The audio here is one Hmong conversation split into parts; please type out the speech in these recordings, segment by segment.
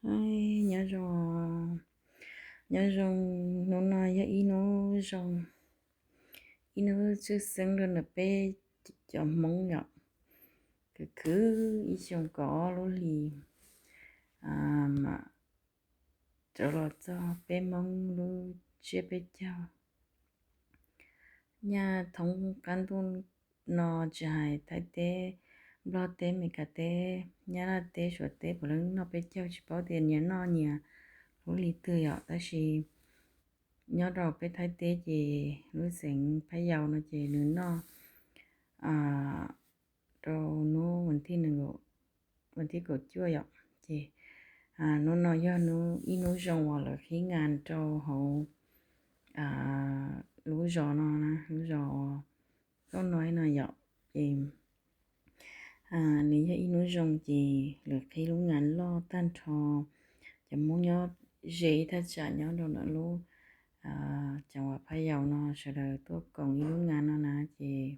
Ai, nyob zoo, nyob zoo, hnub no yog ib hnub zoo, ib hnub tshwj xeeb rau ntawm peb cov Hmoob yom. Khwv khwv ib xyoo kaum ob lub hlis, rov los txog peb Hmoob lub tsiab peb caug. Nyaj thoob qab ntuj no tsis hais Thaib teb, Nplog teb, Meskas teb, Nyab Laj teb, Suav teb puav leej noj peb caug, tsis paub tias nyias noj nyias lub li twg yom. Tab sis nyob rau peb Thaib teb ces lub xeev Phaj Yau no ces nws noj rau hnub vas thib kaum cuaj yom. Ces hnub no yog ib hnub zoo uas lawv qhib nas rau hauv lub zos no na, lub zos Kauj Noi no yom. Ces nws yog ib hnub zoo ces lawv qhib lub nas loj tag nrho. Cov Hmoob nyob ze ib thaj tsam nyob rau ntawm lub cov uas Phaj Yau no sawv daws tuaj koom ib lub nas no na ces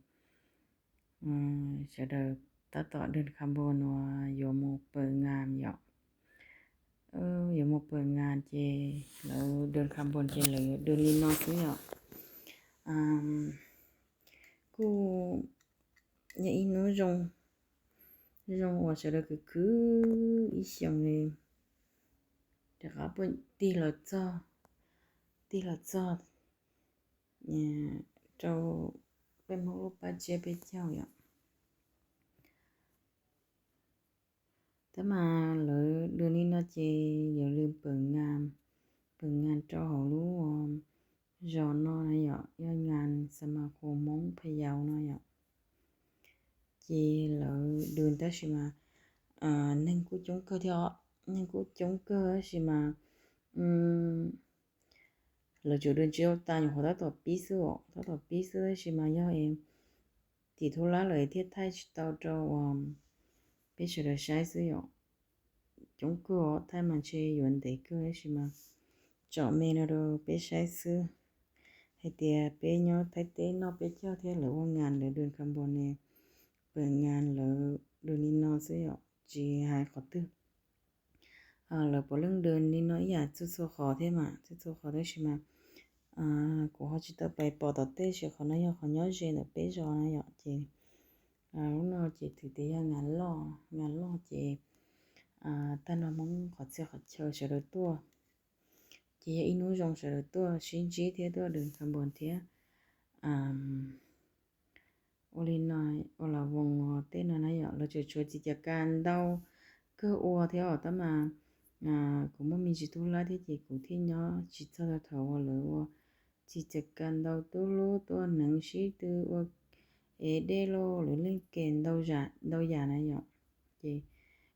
sawv daws tab tom dwm kha npos uas yuav mus pawm nas yom. Yuav mus pawm nas ces lawv dwm kha npos ces lawv dwm li no xwb yom. Kuj yog ib hnub zoo, zoo uas sawv daws khwv khwv ib xyoos li rov qab tig los txog, tig los txog rau peb Hmoob lub pab tsiab peb caug yom. Tab mas lawv dwm li no ces yog lawv pawm nas, pawm nas rau hauv lub zos no na yom, yog nas Xa Mas Khus Hmoob Phaj Yau no yom. Ces lawv dwm tab sis mas neeg kuj coob kawg thiab os, neeg kuj coob kawg tab sis mas lawv tsuas dwm tsis tau tas, nyuam qhuav tab tom pib xwb os, tab tom pib xwb tab sis mas yog tim thub lab lawm thiaj thaij tsis tau rau uas peb sawv daws saib xwb yom. Coob kawg os, thaij mas ntshe yuav ntev kawg tab sis mas tsom me no rau peb saib xwb. Hais tias peb nyob Thaib teb noj peb caug thiab lawv ua nas lawv dwm kha npos ne, pawm nas lawv dwm li no xwb yom, tsis hais qhov twg. Lawv puav leej dwm li no ib yam txhua txhua qhov thiab mas, txhua txhua qhov tab sis mas kuv ho tsis tau pais pom tom tej, sis qhov no yog qhov nyob ze ntawm peb zos na yom. Ces lub no ces twb tias yog nas loj, nas loj ces tag nrho Hmoob qhov txhia qhov chaw sawv daws tuaj. Ces yog ib hnub zoo sawv daws tuaj sib ntsib thiab tuaj dwm kha npos thiab ua li no, ua las voos tej no na yom. Lawv tseem tshuav txiv cov kas ntau kawg ua thiab os, tab mas kuv muaj me ntsis thub lab thiab ces kuv thiaj nyob tsis txog thaum uas lawv ua txiv cov kas ntau, tuaj lub tuaj hneev sib tw ua ev dej lauj, lawv leej kes ntau yam na yom. Ces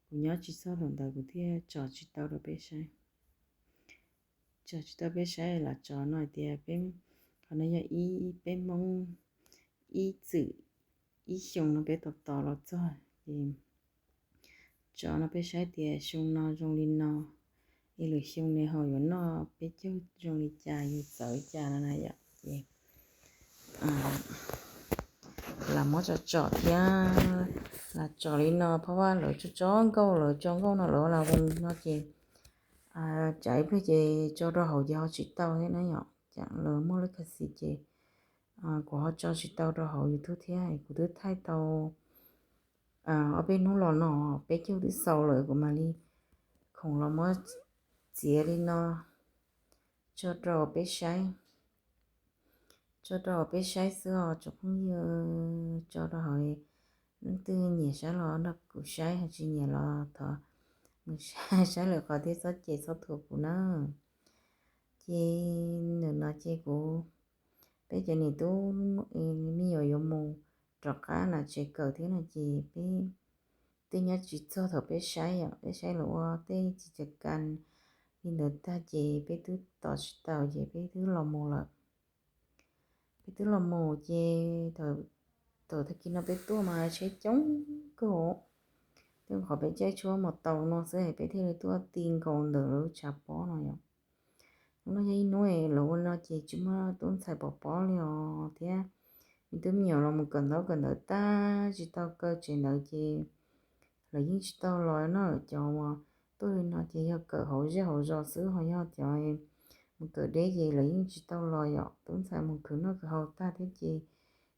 kuv nyob tsis txog thaum ntawd kuv thiaj tso tsis tau rau peb saib. Tso tsis tau peb saib los tso no hais tias peb, qhov no yog ib peb Hmoob ib txwm ib xyoo no peb tos tos los txog ces tso no peb saib tias xyoo no zoo li no, es lwm xyoo ne ho yuav noj peb caug zoo li cas, yuav txawv li cas no na yom. Ces lam muab tso tsom thiab lam tsom li no, phab vaj lawv tso tso nkauj, lawv tso nkauj no lawv ua las voos no ces tsam ib pliag ces tso rau hauv ces ho tsis tau thiab na yom. Ces lawv muaj lub khas xis ces kuv ho tso tsis tau rau hauv YouTube thiab. Kuv twb thaij tau ob peb hnub los no peb caug twb xaus lawm, kuv mam li khoom los muab txiav li no tso rau peb saib. Tso rau peb saib xwb os tsoom phooj ywg, tso rau hauv. Leej twg nyiam saib los nrog kuv saib, ho tsis nyiam los thov mus saib lwm qhov thiab txhob cem txhob thuam kuv na. Ces ntawm no ces kuv, peb cov niam tub me nyuam yuav mus rov qab nram tsev kawm thiab no ces peb twb nyob tsis txog thaum peb saib yom, peb saib lawv ua tej txiv cov kas li ntawd tag ces peb twb tos tsis tau ces peb twb los mus lawm. Peb twb los mus ces thaum tag kis no peb tuaj mas tsheb coob kawg, tej qhov peb caij tsheb mus tau no xwb peb thiaj li tuaj ti nkaus ntawm lub tshav pob no yom. Hnub no yog ib hnub lawv ua no ces tsis muaj tub ntxhais pov pob li os thiab. Me tub me nyuam los mus kawm ntaub kawm ntawv tag tsis tau kaw tsev ntawd ces lawv yeej tsis tau los no, cov uas tuaj li no ces yog kawm hauv zej hauv zos xwb, ho yog cov mus kawm deb ces lawv yeej tsis tau los yom. Tub ntxhais mus khwv noj khwv haus tag thiab ces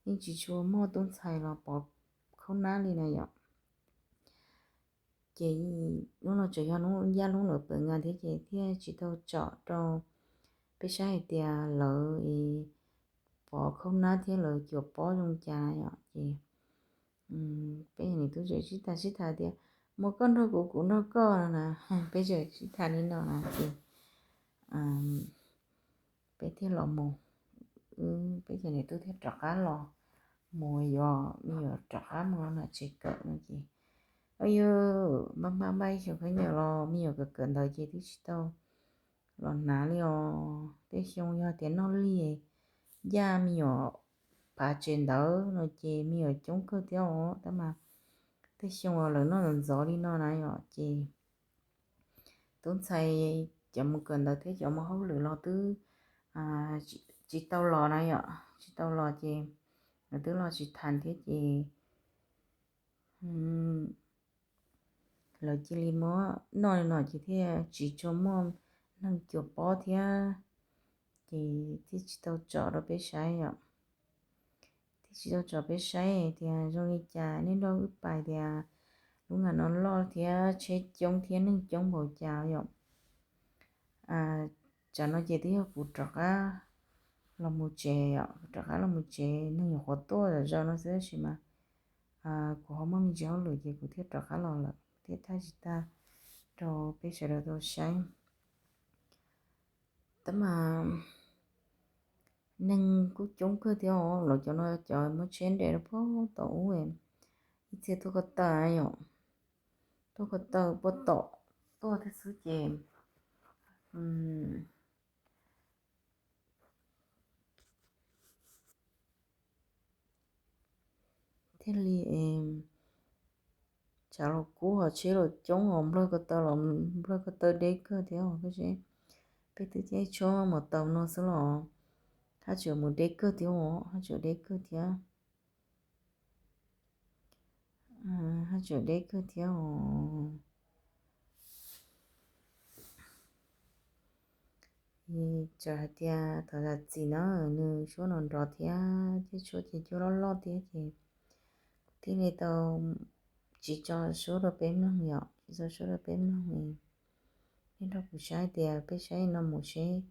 yeej tsis tshua muaj tub ntxhais los pov khaub nab li na yom. Ces hnub no tseem yog hnub yaj hnub lawm pawg nkas thiab ces thiaj tsis tau tsom rau peb saib hais tias lawv pov khaub nab thiab lawv cuam pob zoo cas yom. Ces peb niam tub tseem sib tham sib tham tias, muaj koj nrog kuv, kuv nrog koj no na. Peb tseem sib tham li no na ces peb thiaj los mus, peb cov niam tub thiaj rov qab los mus yuav me nyuam rov qab mus nram tsev kawm no ces, yog npaj npaj npaj ib xyoos khaub ncaws los me nyuam kawm kawm ntawd ces twb tsis tau los hnav li os. Tej xyoo yog tias noj lig, yaj me nyuam phav tsev ntawd no ces me nyuam coob kawg thiab os. Tab mas tej xyoo lawv noj ntxov ntxov li no na yom ces tub ntxhais cov mus kawm ntawv thiab cov mus hauj lwm los twb tsis tau los na yom, tsis tau los ces lawv twb los tsis tau thiab ces lawv cia li muab noj li no ces thiaj tsis tshua muaj neeg cuam pob thiab, ces thiaj tsis tau tsom rau peb saib yom. Thiaj tsis tau tsom peb saib tias zoo li cas, nej nrog wb pais tias lub ngam no loj thiab tsheb coob thiab neeg coob npaum cas yom. Tsam no ces twb yog kuv rov qab los mus tsev yom, rov qab los mus tsev, neeg nyuam qhuav tuaj zom zaws no xwb tab sis mas kuv ho muaj me ntsis hauj lwm ces kuv thiaj rov qab los lawm, thiaj thaij tsis tag rau peb sawv daws tau saib. Tab mas neeg kuj coob kawg thiab os, lawv cov no cov muab tsheb nres rau puag tom ub, ib txhia tuaj ko taw yom, tuaj ko taw puag tom tuaj thiab xwb ces thiaj li tshav los kub ho tsheb los coob ho nplawg ko taw los nplawg ko taw deb kawg thiab os. Peb twb caij tsheb mus tau no xwb los haj tseem mus deb kawg thiab os, haj tseem deb kawg thiab, haj tseem deb kawg thiab os. Txawm hais tias thaum zam txim na nws suab no nrov thiab, tej suab ces cua loj loj thiab ces kuv thiaj li tau tsis tso suab rau peb mloog yom, tsis tso suab rau peb mloog. Nej nrog kuv saib tias peb saib no mus seb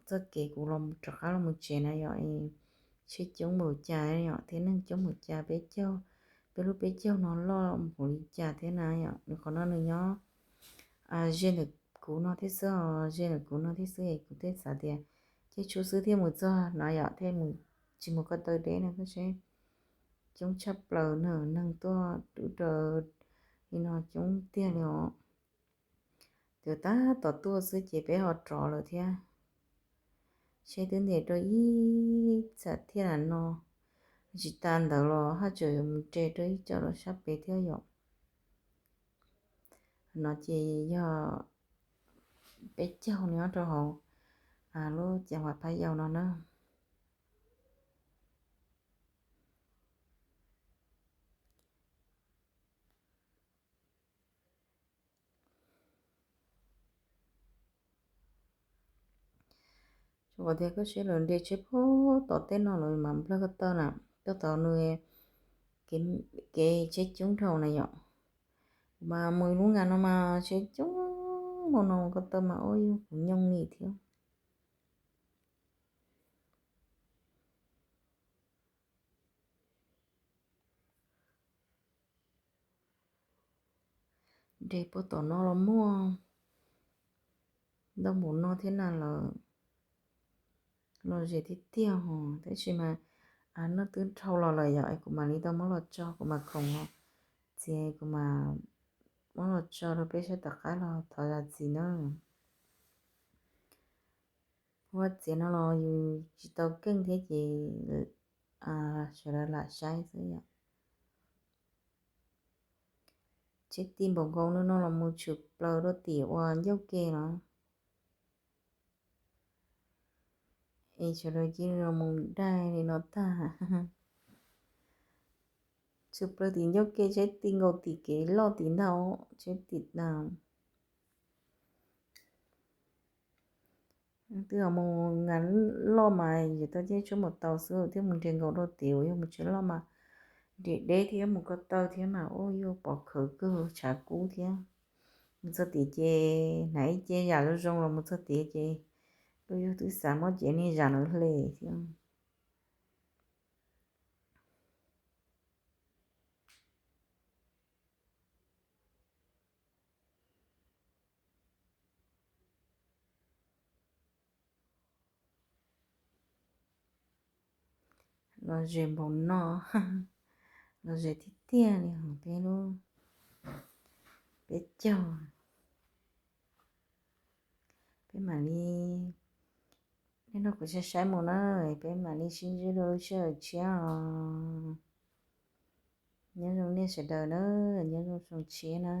txoj kev kuv los rov qab los mus tsev na yom, tsheb coob npaum cas yom, thiab neeg coob npaum cas, peb caug, peb lub peb caug no loj npaum li cas thiab na yom. Nws qhov no nws nyob ze ntawm kuv no thiab xwb os, ze ntawm kuv no thiab xwb es kuv thiaj xav tias caij tsheb xwb thiaj mus txog no yom, thiaj tsis mus ko taw deb no thiab seb. Coob tshaj plaws na, neeg tuaj dub daws li no coob tiag li os. Ces tab tom tuaj xwb ces peb ho rov lawm thiab. Tsheb twb ntes rau ib txhia thiaj lam no, tsis tas ntawd los haj tseem mus nres rau ib co rau sab pem thiab yom. No ces yog peb caug nyob rau hauv lub cev Huas Phaj Yau no na. Tsuas tias koj saib lawv nres tsheb puag tom tej no lawv mas nplawg ko taw na, ko taw nws kev tsheb coob dhau na yom. Kuv mas mus lub ngas no mas tsheb coob npaum no ko taw mas ua rau kuv nyooj nim thiab. Nres puag tom no los muaj ntau npaum no thiab na lawm. Lom zem tiag tiag hos, tab sis mas noj twb dhau los lawm yom, kuv mam li tau muab los tso, kuv mam khoom los txiav kuv mam muab los tso rau peb saib tom qab los thov zam txim na. Ua txiav no los yus tsis tau keej thiab ces sawv daws lam saib xwb yom. Tsheb ti npaum nkaus li no los mus tshwm plaws rau tim uas ncauj ke no. Es sawv daws cia li los mus daig li no tag. Tshwm plaws tim ncauj ke, tsheb ti nkaus tim kev loj tim ntag, tsheb ti ntag. Twb mus nqa loj mas yus tau caij tsheb mus tau xwb, thiab mus nres nkaus dua tim uas yog mus tsev loj mas nres deb thiab mus ko taw thiab mas ua yus pom khawv kawg tshav kub thiab. Mus txog tim ces hnav ib ce zam zoo zoo los mus txog tid ces luag yug twb xav muab cev niag zam lawv hle thiab. Los ze npaum no, los ze tiag tiag li hos peb lub, peb caug. Peb mam li, nej nrog kuv saib saib mus na, peb mam li sib ntsib dua lub sij hawm tshiab os. Nyob zoo nej sawv daws na, nyob zoo xyoo tshiab na.